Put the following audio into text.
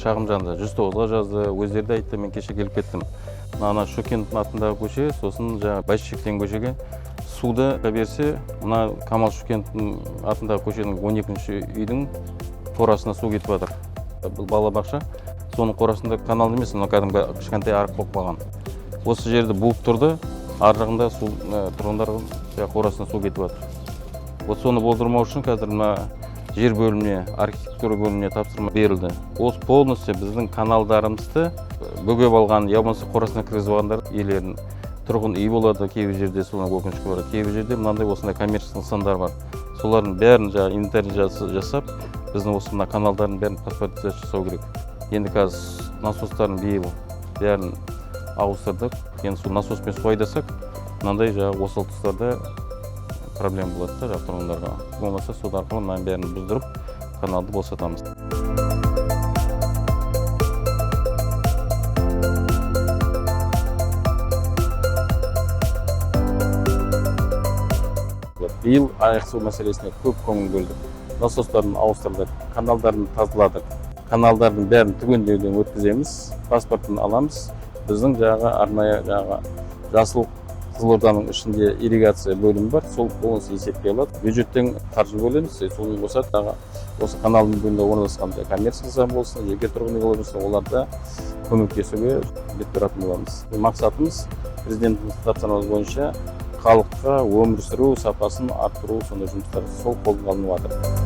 Шағым жанды 109-ға жазды, өздері де айтты, мен кеше келіп кеттім. Мына Шөкеновтің атындағы көше, сосын жаңағы Бәйшешектен көшеге суды берсе, мына Камал Шөкеновтің атындағы көшенің 12-ші үйдің қорасына су кетіп жатыр. Бұл балабақша, соның қорасында канал емес, мына кәдімгі кішкентай арық болып қалған. Осы жерді буып тұрды, ар жағында су, тұрғындардың қорасына су кетіп жатыр. Вот соны болдырмау үшін қазір мына жер бөліміне, архитектура бөліміне тапсырма берілді. Осы полностью біздің каналдарымызды бөгеп алған, я болмаса қорасына кіргізіп алғандар иелерін тұрғын үй болады, кейбір жерде соны өкінішке орай, кейбір жерде мынандай осындай коммерциялық нысандар бар. Солардың бәрін жаңағы инвентаризация жасап, біздің осы мына каналдардың бәрін паспортизация жасау керек. Енді қазір насостарын биыл бәрін ауыстырдық. Енді сол насоспен су айдасақ, мынандай жаңағы осал тұстарда проблема болады да жаңағы тұрғындарға. Болмаса сол арқылы мынаның бәрін бұздырып, каналды босатамыз. Биыл аяқ су мәселесіне көп көңіл бөлдік. Насостарын ауыстырдық, каналдарын тазаладық. Каналдардың бәрін түгендеуден өткіземіз, паспортын аламыз. Біздің жаңағы арнайы жаңағы жасыл Қызылорданың ішінде ирригация бөлімі бар, сол полностью есепке алады. Бюджеттен қаржы бөлеміз, сонымен қоса тағы осы каналдың бойында орналасқан коммерциялық нысан болсын, жеке тұрғын үй болсын, оларда көмектесуге бет бұратын боламыз. Мақсатымыз президенттің тапсырмасы бойынша халыққа өмір сүру сапасын арттыру, сондай жұмыстар сол қолға алынып жатыр.